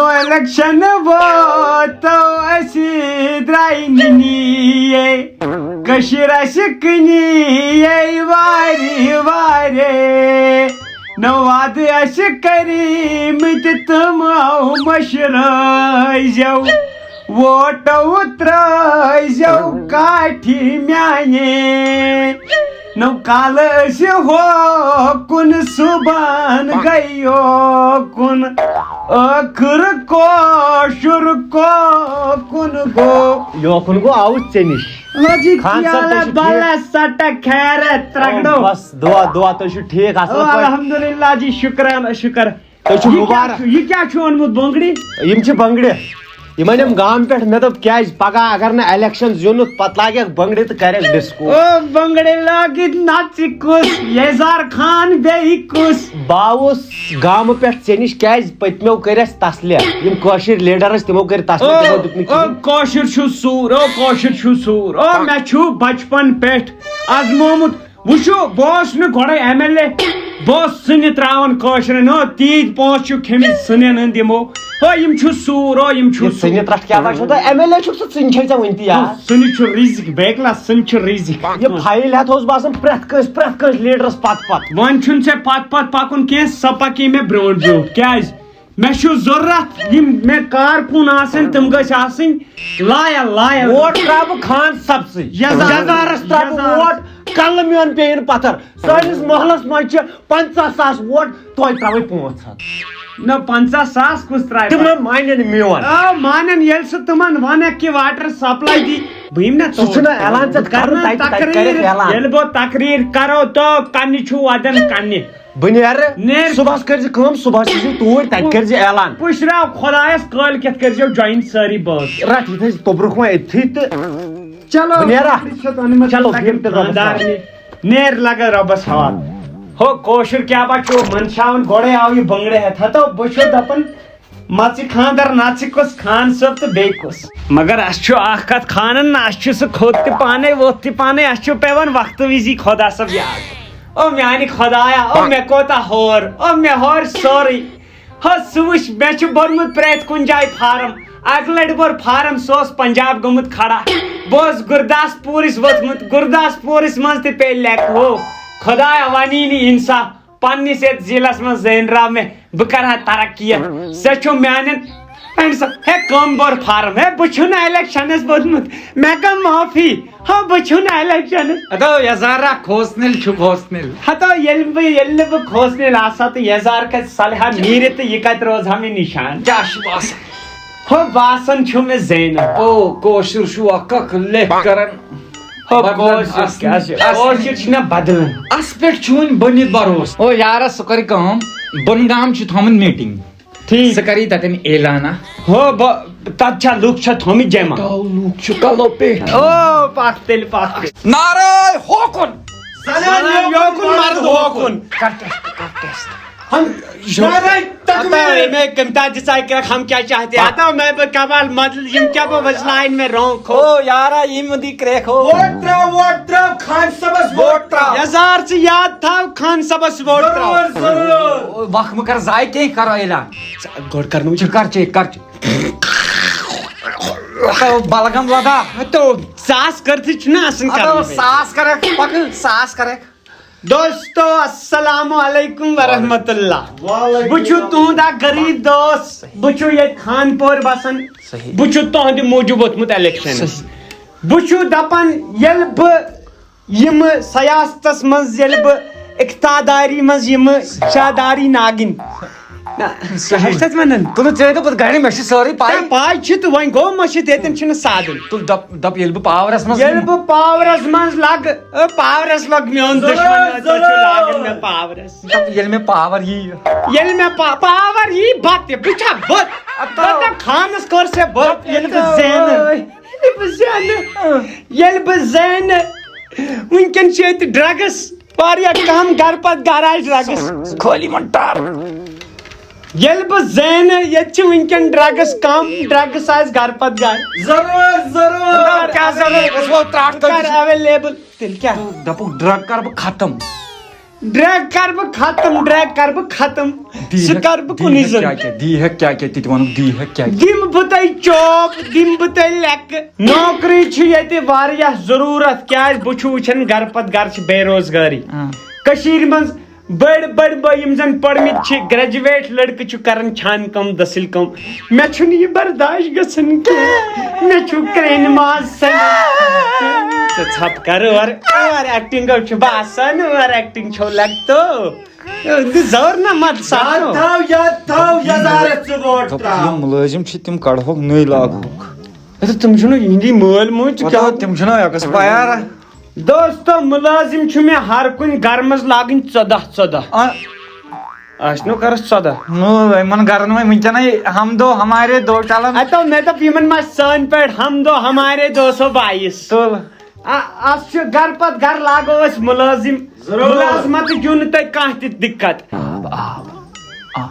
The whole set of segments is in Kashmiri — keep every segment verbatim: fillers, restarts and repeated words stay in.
الیکشن ووتو اسی درٛاے نِنیے، کٔشیٖر اَسہِ کٕنیے وارِ وارِ۔ نو وعدٕ اَسہِ کٔرمٕتۍ تِم آو مٔشرٲے زیو، ووٹو ترٛٲے زیو کاٹھی میانے۔ نو کالہٕ أسۍ ہوکُن، صُبحن گٔے یوکُن، ٲخٕر کٲشُر کوکُن گوٚو۔ یوکُن گوٚو آوُس ژےٚ نِش۔ حاجی خان صٲب، تُہۍ چھِو ٹھیٖک؟ بالا سٹا خیرت ترٛگڑو۔ بس دعا، دعا، تُہۍ چھِو ٹھیٖک، اَصٕل او، پٲٹھۍ؟ الحمدللہ جی، شُکران، شُکر۔ تُہۍ چھِو یہِ کیٛاہ مُبارک۔ چھُ، یہِ کیٛاہ چھُ اوٚنمُت بۄنٛگڑِ؟ یِم چھِ بۄنٛگڑِ۔ یِمن یِم گامہٕ پٮ۪ٹھ، مےٚ دوٚپ، کیٛازِ پگاہ اگر نہٕ الیکشن زیوٗنُتھ، پتہٕ لاگٮ۪کھ بۄنٛگڑِ تہٕ کرٮ۪کھ ڈسکو۔ او بۄنٛگڑِ لٲگِتھ نژِ کُس، یزار خان بیٚیہِ کُس؟ بہٕ آوُس گامہٕ پٮ۪ٹھ ژےٚ نِش، کیٛازِ پٔتمیو کٔرۍ اَسہِ تسلہِ۔ یِم کٲشِرۍ لیڈر ٲسۍ، تِمو کٔرۍ تسلہِ، او، تِمو دیُت نہٕ او کِہیٖنۍ۔ کٲشُر چھُ سوٗر، او کٲشُر چھُ سوٗر، او مےٚ چھُ بچپن پٮ۪ٹھ ازمومُت۔ وٕچھِو، بہٕ اوسُس نہٕ گۄڈَے ایم ایل اے، بہٕ اوسُس ژٕنہِ ترٛاوان کٲشرٮ۪ن، ہو، تیٖتۍ پونٛسہٕ چھِو کھیٚمٕتۍ ژٕنٮ۪ن ہٕنٛدۍ یِمو، ہو، یِم چھِ سوٗر، ہو، یِم چھِ یہِ ژٕنہِ سوٗر۔ ترٛٹھ کیٛاہ باسیو تۄہہِ؟ ایم ایل اے چھُکھ ژٕ، ژٕنہِ چھے ژےٚ وٕنہِ تہِ یاد؟ ژٕنہِ چھُ رِزِق، بیکلا، ژٕنہِ چھُ رِزِق۔ یہِ فایِل ہٮ۪تھ اوس باسان پرٛٮ۪تھ کٲنٛسہِ، پرٛٮ۪تھ کٲنٛسہِ لیڈرَس پَتہٕ پَتہٕ۔ وۄنۍ چھُنہٕ ژےٚ پَتہٕ پَتہٕ پَکُن کینٛہہ، سۄ پَکے مےٚ برٛونٛٹھ برٛونٛٹھ۔ کیٛازِ؟ مےٚ چھُ ضروٗرت یِم مےٚ کارکُن آسن، تِم گٔژھۍ آسٕنۍ لایل، لایل۔ ووٹ ترٛاوٕ بہٕ خان صٲبسٕے۔ یزار۔ یزارس ترٛاوٕ بہٕ یزارس۔ ووٹ، کلہٕ میون پیٚیِن پتھر۔ سٲنِس محلس منٛز چھِ پنٛژاہ ساس ووٹ، توتہِ ترٛاوَے پانٛژھ ہتھ۔ نہ، پنٛژاہ ساس کُس ترٛاوِ؟ تِم مانن میون۔ آ، مانن، ییٚلہِ سُہ تِمن ونکھ کہِ واٹر سپلاے دی، بہٕ یِمہٕ نہ سُہ توٗرۍ۔ چھُنہ اعلان ژےٚ بہٕ کرٕ کرُن، نہ تَتہِ، تَتہِ تقریر۔ کَرٮ۪کھ اعلان۔ ییٚلہِ بہٕ تقریر کرو، تو کنہِ چھُو ودان کنہِ۔ بہٕ نیرٕ نیر۔ صُبحس کٔرزِ کٲم، صُبحس ییٖزِ توٗرۍ، تَتہِ کٔرزِ اعلان۔ پُشراو خۄدایس، کٲلۍ کٮ۪تھ کٔرزیو join سٲری بٲژ۔ رَٹھ یہِ تھٲیزِ توٚبرُک وۄنۍ أتتھٕے تہٕ چلو، بہٕ نیرا؟ خٲطرٕ چھِ تَنہٕ منٛز چلو، لگن بِہِو تیٚلہِ رۄبَس خانٛدار حوالہٕ۔ نیر لگا رۄبَس حوالہٕ۔ ہو کٲشُر کیٛاہ با چھُ منٛدچھاوان، گۄڈَے آو یہِ بنٛگڑِ ہٮ۪تھ۔ ہتو بہٕ چھُس دَپان، مَژِ خانٛدر نَژِ کُس خان صٲب تہٕ بیٚیہِ کُس؟ مگر اَسہِ چھُ اَکھ کَتھ خانَن نہ، اَسہِ چھُ سُہ کھوٚت تہِ پانَے، ووٚتھ تہِ پانَے، اَسہِ چھُ پٮ۪وان وقتہٕ وِزی خۄدا صٲب یاد۔ او میٛانہِ خۄدایا، او مےٚ کوتاہ ہور، او مےٚ ہور سورُے۔ ہو، سُہ وٕچھ، مےٚ چھُ بوٚرمُت پرٛٮ۪تھ کُنہِ جایہِ فارم۔ اَکہِ لَٹہِ بوٚر فارم، سُہ اوس پنجاب گوٚمُت کھڑا۔ بہٕ اوسُس گُرداسپوٗرِس ووٚتھمُت، گُرداسپوٗرِس منٛز تہِ پیٚیہِ لیکہٕ ہو۔ خۄدایا، وَنی نہٕ اِنصاف، پنٛنِس یَتھ ضِلعس منٛز زینراو مےٚ، بہٕ کَرٕ ہا ترقی یَتھ۔ ژےٚ چھُ میٛانٮ۪ن، اَمہِ سا-، ہے، کَم بوٚر فارم، ہے، بہٕ چھُس نہٕ الیکشنس ووٚتھمُت، مےٚ کَم معٲفی۔ ہا، بہٕ چھُس نہٕ الیکشنس۔ ہتو یزارا کھوژنِل چھُ کھوژنِل۔ ہتو ییٚلہِ بہٕ، ییٚلہِ نہٕ بہٕ کھوژنِل آسہٕ ہا تہٕ یزار کَتہِ صالحہ نیٖرِتھ تہٕ یہِ کَتہِ روزٕ ہا مےٚ نِشان؟ کیٛاہ چھُ باسان؟ ہو، باسان چھُ مےٚ زینہٕ۔ او، کٲشُر چھُ اکھ اکھ لیکھ کران۔ ہو، بدلن کٲشُر اصلی، کیٛاہ چھُ؟ اصلی۔ کٲشُر چھُ مےٚ بدلان۔ اَس پٮ۪ٹھ چھُ وۄنۍ بٔنِتھ بروسہٕ۔ او یارا، سُہ کَرِ کٲم، بۄنہٕ گام چھُ تھومُت میٖٹِنٛگ۔ ٹھیٖک۔ سُہ کَرِ تَتٮ۪ن اعلانہ۔ ہو، بہٕ، تَتھ چھا لُکھ چھا تھٲومٕتۍ جمع؟ تاو لوٗکھ چھِ کَلو پٮ۪ٹھ۔ او، پَکھ تیٚلہِ، پَکھ تیٚلہِ۔ نعرہ ہوکُن۔ زنان یوکُن، مرد ہوکُن۔ کَر test، کَر test۔ ہم، نعرہ تکبیر۔ ہتا، میں کمتا جسائی کر، ہم کیا چاہتے ہیں؟ ہتا، میں بہ کمال مدل، یم کیا بہ وچ لائن میں رونگ کھو۔ او یارا، یم دی کریک ہو۔ ووٹ تراو، ووٹ تراو، خان صبس ووٹ تراو۔ یزار سے یاد تھاو، خان صبس ووٹ تراو۔ ضرور، ضرور۔ وقت مہ کر ضائع، کینٛہہ کرو اعلان۔ گۄڈٕ کرنہٕ وٕچھِو۔ کر چیک، کر چیک۔ ہتو بلغم لدا۔ ہتو ساس کٔرتھٕے چھُنہٕ آسان ہتو کرُن۔ ساس کرکھ، پکہٕ ساس کرکھ۔ دوستو، السلام علیکم ورحمۃ اللہ۔ وعلیکم بہٕ چھُس تُہُنٛد اکھ غریٖب دوست، بہٕ چھُس ییٚتہِ خان پور بسان۔ صحیح۔ بہٕ چھُس تُہنٛدِ موٗجوٗب ووٚتھمُت الیکشنس۔ صحیح۔ بہٕ چھُس دپان، ییٚلہِ بہٕ یِم سیاستس منٛز ییٚلہِ بہٕ اقتداری منٛز یِمہٕ شاداری ناگِنۍ۔ نہ، کیٛاہ چھِ تَتھ وَنان؟ تُلہٕ ژےٚ دوٚپُتھ گرِ، مےٚ چھِ سٲرٕے پَے۔ تۄہہِ پَے چھِ تہٕ وۄنۍ گوٚو ما چھِ ییٚتٮ۪ن چھِنہٕ سادُن۔ تُل دَپ، دَپ ییٚلہِ بہٕ پاورَس منٛز ییٚلہِ یِمہٕ۔ بہٕ پاورَس منٛز لَگہٕ، اے، پاورَس لوٚگ میون ضروٗر، دُشمَن، تۄہہِ چھُ ضروٗر۔ لاگُن مےٚ پاورَس۔ دَپ ییٚلہِ مےٚ پاور یی۔ ییٚلہِ مےٚ پا-، پاور یی، بہٕ تہِ، بہٕ چھا بہٕ؟ اَتھو۔ مطلب خانَس کوٚر ژےٚ بہٕ، ییٚلہِ بہٕ زینہٕ۔ ییٚلہِ بہٕ زینہٕ۔ ییٚلہِ بہٕ زینہٕ۔ وٕنکٮ۪ن چھِ ییٚتہِ ڈرگس واریاہ کم، گرٕ پتہٕ گرٕ آسہِ ڈرگس۔ خٲلی وۄنۍ ٹر۔ ییٚلہِ بہٕ زینہٕ، ییٚتہِ چھِ وٕنکٮ۪ن ڈرگس کم، ڈرگس آسہِ گرٕ پتہٕ گرٕ۔ ضروٗر، ضروٗر۔ کیٛاہ ضروٗرت؟ أسۍ وَنو ترٛٹھ کٔرِتھ۔ کر اویلیبل؟ تیٚلہِ کیٛاہ؟ دَپُکھ ڈرگ کر بہٕ ختم۔ ڈرگ کر بہٕ ختم، ڈرگ کر بہٕ ختم۔ دی سُہ ہیٚکھ، کر بہٕ دی کُنُے ہیٚکھ زوٚن۔ کیٛاہ کیٛاہ، دی ہیٚکھ کیٛاہ کیٛاہ تہِ تہِ وَنُکھ، دی ہیٚکھ کیٛاہ کیٛاہ۔ دِمہٕ بہٕ تۄہہِ چوب، دِمہٕ بہٕ تۄہہِ لیٚکہٕ۔ نوکری چھِ ییٚتہِ واریاہ ضروٗرت، کیٛازِ بہٕ چھُ وٕچھان گرٕ پتہٕ گرٕ چھِ بے روزگٲری۔ آ۔ کٔشیٖرِ منٛز بٔڑۍ بٔڑۍ بٲے یِم زن پٔرمٕتۍ چھِ، گریجویٹ لڑکہٕ چھُ کران چھانہٕ کٲم، دٔسِل کٲم۔ مےٚ چھُنہٕ یہِ برداش گژھان کینٛہہ۔ مےٚ چھُ کرٛینہِ ماز سَنان۔ ژٕ ژھۄپہٕ کر، اوور، اوور ایکٹنگ چھُ باسان، اوور ایکٹنگ چھو لگتو۔ زور نہ مت یاد ساتو۔ تھاو، یاد تھاو، یزارس ژٕ ووٹ دوٚپُکھ، ترٛاو۔ یِم مُلٲزِم چھِ، تِم کڑہوکھ نٔے، لاگہوکھ۔ اچھا، تِم چھِنہٕ یِہِنٛدی مٲلۍ مٲلۍ تہِ پتہٕ کیٛاہ؟ تِم چھِنہٕ ایکسپایر۔ دوستو، مُلٲزِم چھُ مےٚ ہر کُنہِ گرٕ منٛز لاگٕنۍ ژۄداہ ژۄداہ۔ آ۔ آسہِ نہٕ کرس ژۄداہ۔ نو، یِمن گرن وۄنۍ وٕنکیٚنٕے ہم دو ہمارے دو چلان۔ اتو مےٚ دوٚپ، یِمن ما سٲنۍ پٲٹھۍ ہم دو ہمارے دو سو بایِس۔ تُل۔ آ، اس چھُ گرٕ پتہٕ گرٕ لاگو أسۍ مُلٲزِم۔ ضروٗر۔ مُلٲزمتٕچ یِیِو نہٕ تۄہہِ کانٛہہ تہِ دِقت۔ آب، آب۔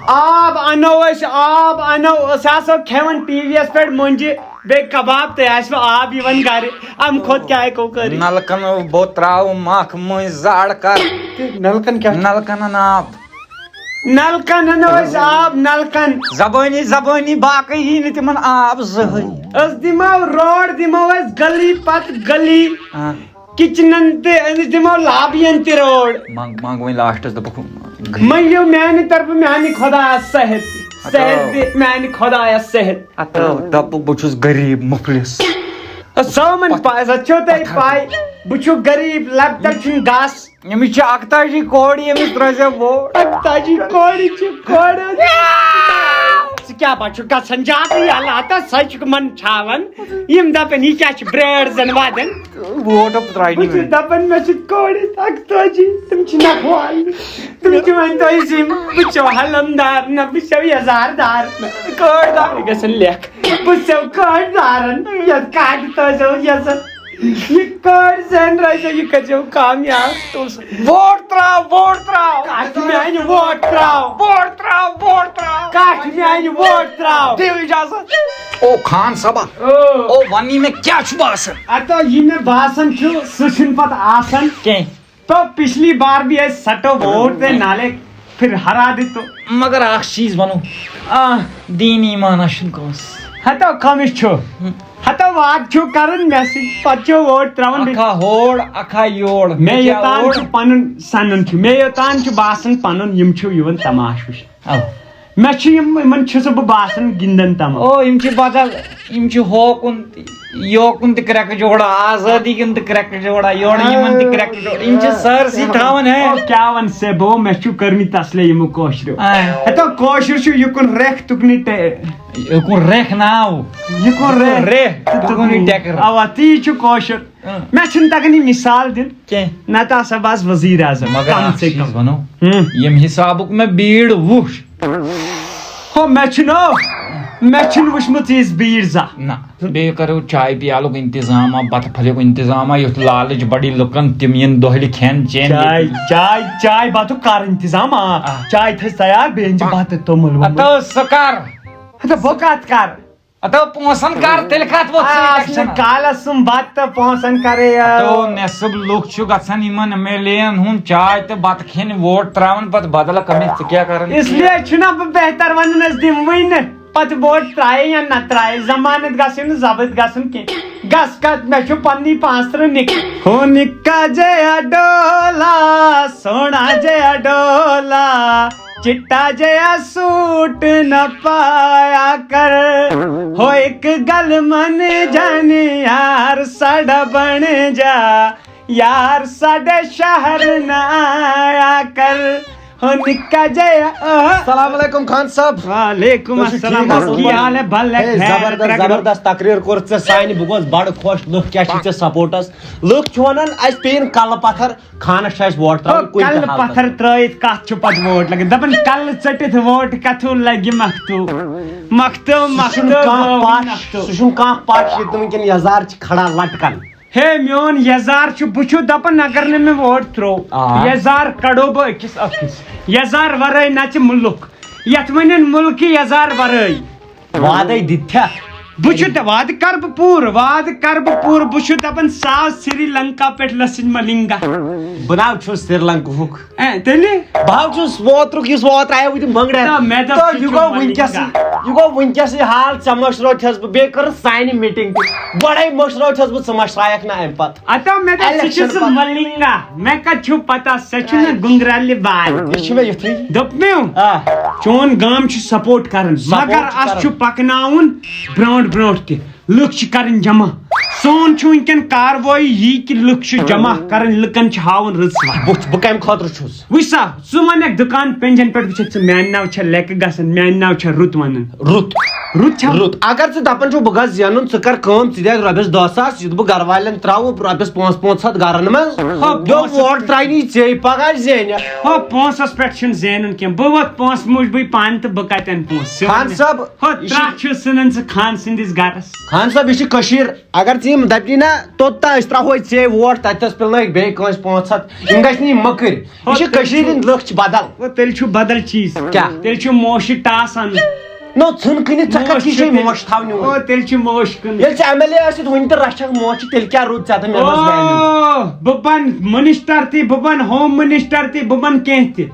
آب انو أسۍ، آب انو، أسۍ آسو کھٮ۪وان ٹی وی یس پٮ۪ٹھ مۄنجہِ، بیٚیہِ کباب، تۄہہِ آسِوٕ آب یِوان گرِ، امہِ کھۄتہٕ کیٛاہ ہیٚکو کٔرِتھ؟ نلکن بہٕ ترٛاوٕ مکھ مٔنٛزۍ زاڑ کر۔ تہٕ نلکن کیٛاہ چھُ؟ نلکن انہٕ آب۔ نلکن انو أسۍ آب، نلکن۔ زبٲنی، زبٲنی، باقٕے یی نہٕ تِمن آب زٕہٕے۔ أسۍ دِمو روڈ، دِمو أسۍ گلی پتہٕ گلی۔ آ۔ کچنن تہِ، أمِس دِمو لابین تہِ روڈ۔ منٛگ، منٛگ وۄنۍ لاسٹس، دوٚپُکھ، مٔنٛگِو میانہِ طرفہٕ میانہِ خۄدایس صحت۔ ہتو۔ صحت دِ میانہِ خۄدایس صحت۔ ہتو، دوٚپُکھ، بہٕ چھُس غریٖب مُفلِس۔ سٲمن پتھر۔ پاے، سۄ چھو تۄہہِ پتھر۔ پاے، بہٕ چھُس غریٖب، لۄکٹٮ۪ن چھُنہٕ گس۔ أمِس چھِ اکتٲجی کورِ، أمِس ترٲیزیو ووٹ۔ اکتٲجی کورِ چھِ کورِ۔ ژٕ کیٛاہ پتہٕ چھُکھ گژھان زیادٕ یلہٕ ہتس، سۄ چھُکھ من چھاوان۔ یِم دپن، یہِ کیٛاہ چھِ برٲر زن ودان؟ ووٹ ترٛاونہِ بہٕ چھُس وۄنۍ۔ دپان، مےٚ چھِ کورِ اکتٲجی، تِم چھِ نکھوالہِ۔ تِم چھِ وۄنۍ تۄہہِ زِ بہٕ چھَو حلمدار نہ، بہٕ چھَو یزار دار نہ۔ کٲڑۍ دار گژھن لیکھ۔ بہٕ چھَو کٲڑۍ دارن، یتھ کاٹہِ تٲزیو یزن۔ یہِ کٲڑۍ زن رٲزیو، یہِ کٔرزیو کامیاب۔ ووٹ ترٛاو، ووٹ ترٛاو۔ کاٹہِ میانہِ ووٹ ترٛاو۔ ووٹ ترٛاو، ووٹ ترٛاو۔ کاٹہِ میانہِ ووٹ ترٛاو۔ دِیِو اجازت۔ او خان صٲبا، او۔ او ونی مےٚ کیٛاہ چھُ باسان؟ اتو یہِ مےٚ باسان چھُ، سُہ چھُنہٕ پتہٕ آسان۔ کینٛہہ۔ تو پچھلی بار بھی ایسے سٹو ووٹ دے نالے پھر ہرا دے تو۔ مگر اکھ چیٖز ونو۔ آ۔ دین ایمانا چھُنہٕ کٲنٛسہِ۔ ہتو کٔمِس چھُ؟ ہتو واد چھُ کران مےٚ سۭتۍ، پتہٕ چھُ ووٹ ترٛاوان بیٚیہِ۔ اکھا ہور، اکھا یور۔ مےٚ یوٚتان چھُ پنُن سنُن چھُ، مےٚ یوٚتان چھُ باسان پنُن، یِم چھِ یِوان تماش وٕچھنہِ۔ اَوا۔ مےٚ چھِ یِم، یِمن چھُسہٕ بہٕ باسان گِنٛدان تمام۔ او، یِم چھِ بدل، یِم چھِ ہوکُن تہِ، یوکُن تہِ کرٛٮ۪کہٕ جوڑا، آزادی کُن تہِ کرٛٮ۪کہٕ جوڑا، یورٕ یِمن تہِ کرٛٮ۪کہٕ جوڑا۔ یِم چھِ سٲرسٕے تھاوان، ہے۔ او، کیٛاہ وَن سے بہٕ، مےٚ چھُ کٔرمٕتۍ تسلے یِمو کٲشریو۔ آ۔ ہتو کٲشُر چھُ یہِ کُن ریکھ تُکنٕے ٹے-، یہِ کُن ریکھ ناو۔ یہِ کُن ریکھ ریکھ تُکنٕے تُکنٕے ٹٮ۪کر۔ اَوا، تی چھُ کٲشُر۔ اۭں۔ مےٚ چھُنہٕ تَگان یہِ مِثال دیُن۔ کینٛہہ۔ نَتہٕ آسہٕ ہا بہٕ آز ؤزیٖر اعظم، مگر کم اکھ سے چیٖز کم۔ وَنو، ہُم۔ ییٚمہِ حسابُک مےٚ بیٖڑ وُچھ۔ ہو، مےٚ چھُنہٕ، مےٚ چھُنہٕ وٕچھمُت یِژھ بیٖڑ زانٛہہ۔ نہ، بیٚیہِ کَرو چاے پیالُک اِنتظام، بَتہٕ پھٔلیُک اِنتظام، یُتھ لالٕچ بَڑِ لُکَن، تِم یِن دۄہلہِ کھٮ۪ن چٮ۪ن۔ چاے، چاے، چاے بَتُک کَر اِنتظام، آ، آ۔ چاے تھٲیِو تیار، بیٚیہِ أنۍ زِ بَتہٕ توٚمُل ووٚمُل۔ ہَتہٕ حظ سُہ کَر؟ ہَتہٕ بہٕ کَتھ کَرٕ؟ ہتو پونٛسن کر تیٚلہِ کتھ ووٚتھ ژٕ آ، اِلیکشنس؟ اصلی کالس سُم بتہٕ تہٕ پونٛسن کرے یاد۔ ہتو نٮ۪صٕب لُکھ چھُ گژھان یِمن ایم ایل اے ین ہُنٛد چاے تہٕ بتہٕ کھیٚنۍ ووٹ تراوان پتہٕ بدلہٕ کٔمِس، ژٕ کیٛاہ کران؟ اس لیے چھُنہ بہٕ بہتر ونان أسۍ دِموٕے نہٕ۔ پتہٕ ووٹ ترایے یا نہ ترایے، ضمانت گژھِ نہٕ ضبط گژھُن کینٛہہ۔ گژھ کتھ، مےٚ چھُ پننی پانٛژھ ترٕٛہ نِک۔ ہو نِکا جیا ڈولا، سونا جیا ڈولا۔ چٹا جیا سوٹ نہ پایا کر، ہو ایک گل من جانی یار ساڈا بن جا، یار ساڈے شہر نہ آیا کر، ہو نکا جیا۔ السلام علیکم خان صاحب۔ وعلیکم تُہۍ چھِو السلام۔ ٹھیٖک اصلی؟ حال ہے بل ہے، خیر زبردست، ترگڑ۔ زبردست تقریر کوٚر ژےٚ سانہِ، بہٕ گوس بڑٕ خۄش، لُکھ کیٛاہ چھِ ژےٚ سپورٹس، لُکھ چھِ ونان اسہِ پیٚیِن کلہٕ پتھر۔ خانس چھُ اَسہِ ووٹ ترٛاوُن او، کُنہِ تہِ کلہٕ حالتس۔ پتھر ترٲیِتھ کتھ چھُ پتہٕ ووٹ لگان؟ دپان کلہٕ ژٔٹِتھ ووٹ کتھٕ لگہِ مختو۔ مختو، سُہ چھُنہٕ مختو، کانٛہہ گوٚو پش، مختو۔ سُہ چھُنہٕ کانٛہہ پش ییٚلہِ تِم وٕنکیٚن یزار چھِ کھڑا لٹکن۔ ہے میون یزار چھُ، بہٕ چھُس دپان اگر نہٕ مےٚ ووٹ ترٛوو، آ۔ یزار کڑو بہٕ أکِس أکِس۔ یزار ورٲے نژِ مُلُک۔ یتھ ونن مُلکہِ یزار ورٲے۔ وعدے دِتھ چھا؟ بہٕ چھُس دَ-، وعدٕ کَرٕ بہٕ پوٗرٕ، وعدٕ کَرٕ بہٕ پوٗرٕ۔ بہٕ چھُس دَپان، ساس سری لنکا پٮ۪ٹھ لٔسِتھ ملنگا۔ بہٕ نہ حظ چھُس سری لنکہُک۔ اے، تیٚلہِ؟ بہٕ حظ چھُس اوترُک یُس اوترٕ آیو بہٕ دِمہٕ بنٛگڑِ۔ تہٕ مےٚ دوٚپ، تہٕ ژٕ یہِ چھُکھ گوٚو وۄنۍ وٕنکیٚسٕے، یہِ گوٚو وٕنکیٚسٕے حال، ژےٚ مٔشرٲوتھس بہٕ، بیٚیہِ کٔرٕتھ سانہِ میٖٹِنٛگ تہِ۔ گۄڈَے مٔشرٲوتھس بہٕ، ژٕ مٔشرایَکھ نہٕ اَمہِ پَتہٕ۔ اَتو مےٚ دوٚپ، ژٕ Election چھُکھ پَتہٕ۔ ملنگا۔ مےٚ کَتہِ چھُو پَتہ، سۄ چھُنہٕ گُنٛگرالہِ بال۔ یہِ چھُ مےٚ یُتھُے۔ دوٚپ مےٚ، آ۔ چون گام چھُ سپورٹ کران، Support مگر چھُ اَسہِ کران۔ چھُ پَکناوُن برونٛٹھ برونٛٹھ تہِ۔ لُکھ چھِ کرٕنۍ جمع۔ سون چھُ وٕنکیٚن کاروٲیی یی کہِ لُکھ چھِ جمع کرٕنۍ، لُکن چھِ ہاوُن رٕژ وَتھ۔ بہٕ چھُس، بہٕ کَمہِ خٲطرٕ چھُس؟ وٕچھ سا، ژٕ وَنکھ دُکان پٮ۪نجن پٮ۪ٹھ وٕچھکھ ژٕ، میانہِ ناوٕ چھےٚ لیکہٕ گژھان، میانہِ ناوٕ چھےٚ رُت وَنان۔ رُت۔ رُت چھا؟ رُت۔ اگر ژٕ دَپان چھُکھ بہٕ گژھٕ زینُن، ژٕ کر کٲم، ژٕ دِ اَتھ رۄپیَس دَہ ساس، یُتھ بہٕ گرٕ والٮ۪ن ترٛاوٕ رۄپیَس پانٛژھ پانٛژھ ہَتھ گرَن منٛز۔ ہا، دیو پانٛژھ ہَتھ۔ ووٹ ترٛاینی ژے، پگاہ زینہِ۔ ہا، پونٛسس پٮ۪ٹھ چھُنہٕ زینُن کینٛہہ، بہٕ ووت پونٛسہٕ موٗجبٕے پانہٕ تہٕ بہٕ کتٮ۪ن پونٛسہٕ؟ خان صٲب، ہا، یہِ چھُ ترٛٹھ چھُ ژھٕنان ژٕ خان سٕنٛدِس گرس۔ خان صٲب، یہِ چھِ کٔشیٖر۔ اگر ژٕ یِم دَپی نا، توٚتام أسۍ ترٛاوہوے ژے ووٹ، تَتہِ تھَس پِلنٲیِکھ بیٚیہِ کٲنٛسہِ پانٛژھ ہَتھ۔ یِم گژھِ نہٕ یِم مٔکٕرۍ۔ یہِ چھِ کٔشیٖرِ ہِنٛدۍ لُکھ چھِ بدل۔ گوٚو، تیٚلہِ چھُ بدل چیٖز۔ کیٛاہ؟ تیٚلہِ چھُ موشہِ ٹاس اَنُن۔ نو، ژھٕن کٕنِتھ، ژےٚ کَتھ موش چھِ چھُ چھے تیٚلہِ، موش تھاونہِ او، وۄنۍ؟ تیٚلہِ چھُ موش کٕنُن۔ ییٚلہِ ژٕ ایم ایل اے ٲسِتھ وٕنہِ تہِ رَچھَکھ موش، تیٚلہِ کیٛاہ روٗد ژےٚ تہٕ مےٚ منٛز value؟ او، بہٕ بَنہٕ منسٹر تہِ، بہٕ بَنہٕ ہوم منسٹر تہِ، بہٕ بَنہٕ کینٛہہ تہِ۔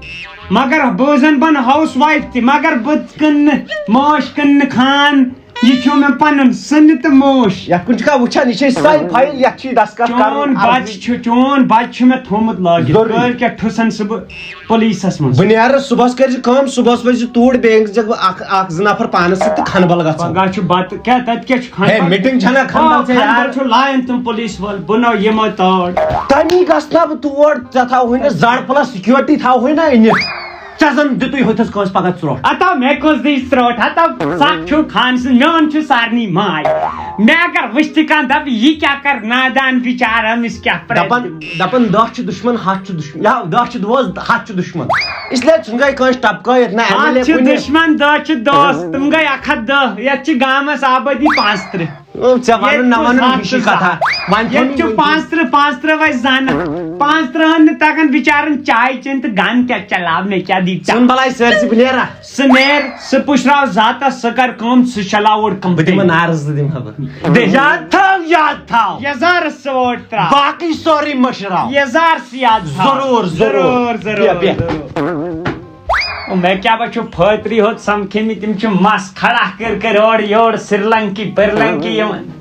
مگر بہٕ زَن بَنہٕ ہاوُس وایِف تہِ، مگر بہٕ کٕنہٕ نہٕ موش، کٕنہٕ نہٕ خان۔ یہِ چھُ مےٚ پَنُن سٕنہٕ تہٕ موش۔ یَتھ کُن چھُکھا وٕچھان، یہِ چھے سانہِ فایِل، یَتھ چھُے دستخط کَرُن۔ چون بَچہٕ چھُ، چون بَچہٕ چھُ مےٚ تھوٚومُت لٲگِتھ۔ ضروٗری۔ کٲلۍ کٮ۪تھ ٹھُسَن سُہ بہٕ پُلیٖسَس منٛز۔ بہٕ نیرٕ صُبحَس، کٔرۍ زِ کٲم، صُبحَس وٲتۍ زِ توٗرۍ، بیٚیہِ أنۍ زِ ژےٚ بہٕ اَکھ، اَکھ زٕ نفر پانَس سۭتۍ تہٕ کھنبَل گژھو۔ پگاہ چھُ بَتہٕ، کیٛاہ تَتہِ کیٛاہ چھُ کھنبَل؟ ہے، meeting چھَنا کھنبَل آ، ژےٚ یار؟ کھنبَل چھُ لایان تِم پُلیٖس وٲلۍ، بہٕ نَو یِمَے تور۔ تَمی گژھٕ نا بہٕ تور، ژےٚ تھاوہوے نہٕ زَڈ پٕلَس security تھاوہوے نہ أنِتھ۔ ژےٚ زَن دیُتُے ہُتھَس کٲنٛسہِ پَگاہ ژرٛوٹھ۔ ہتا مےٚ کۄس دِژ ژرٛوٹھ؟ ہتا سَکھ چھُ خان سٕنٛز، میون چھُ سارنٕے ماے۔ مےٚ اگر وٕچھِ تہِ کانٛہہ دَپہِ، یہِ کیٛاہ کَرِ نادان بِچارٕ، أمِس کیٛاہ پرٛارِ؟ دَپان، دَپان دَہ چھِ دُشمَن، ہَتھ چھِ دُشمَن، یا دَہ چھِ دوس، ہَتھ چھِ دُشمَن۔ اِسلیے ژھٕنہٕ گٔے کٲنٛسہِ ٹپکٲیِتھ، نہ ایم ایل اے ہَتھ چھِ کُنہِ۔ دُشمَن، دَہ چھِ دوس، تِم گٔے اَکھ ہَتھ دَہ، یَتھ چھِ گامَس آبٲدی پانٛژھ تٕرٛہ۔ او، ژےٚ وَنُن نہ ییٚتہِ وَنُن چھُ ہِشی زٕ ہَتھ کَتھا۔ وۄنۍ تھوٚو ییٚتہِ چھُ نہٕ پانٛژھ تٕرٛہ، پانٛژھ تٕرٛہ وَے زَنہٕ۔ پانٛژھ تٕرٛہَن نہٕ تَگان بِچارَن چاے چیٚنۍ تہٕ گَن کیٛاہ چلاو، مےٚ کیٛاہ دی ژےٚ؟ ژٕ بَلاے سٲرسٕے، بہٕ نیرا۔ سُہ نیر، سُہ پُشراو ذاتَس، سُہ کَر کٲم، سُہ چلاو اوٚڑ بہٕ دِمہٕ کَمپٕلین۔ نارٕ زٕ دِمہٕ ہا بہٕ۔ دِ۔ یاد تھاو، یاد تھاو۔ یَزارَس سُہ ووٹ ترٛاو۔ باقٕے سورُے مٔشراو۔ یَزار سُہ یاد تھاو۔ ضروٗر، ضروٗر۔ ضروٗر، ضروٗر، بیٚہہ، بیٚہہ۔ ضروٗر۔ او، مےٚ کیٛاہ بہٕ چھُ پھٲتری ہوت سَمکھیمٕتۍ، تِم چھِ مَس کھڑا کٔرۍ کٔرۍ اورٕ یورٕ سری لنکی پٔرۍ لنکی یِوان۔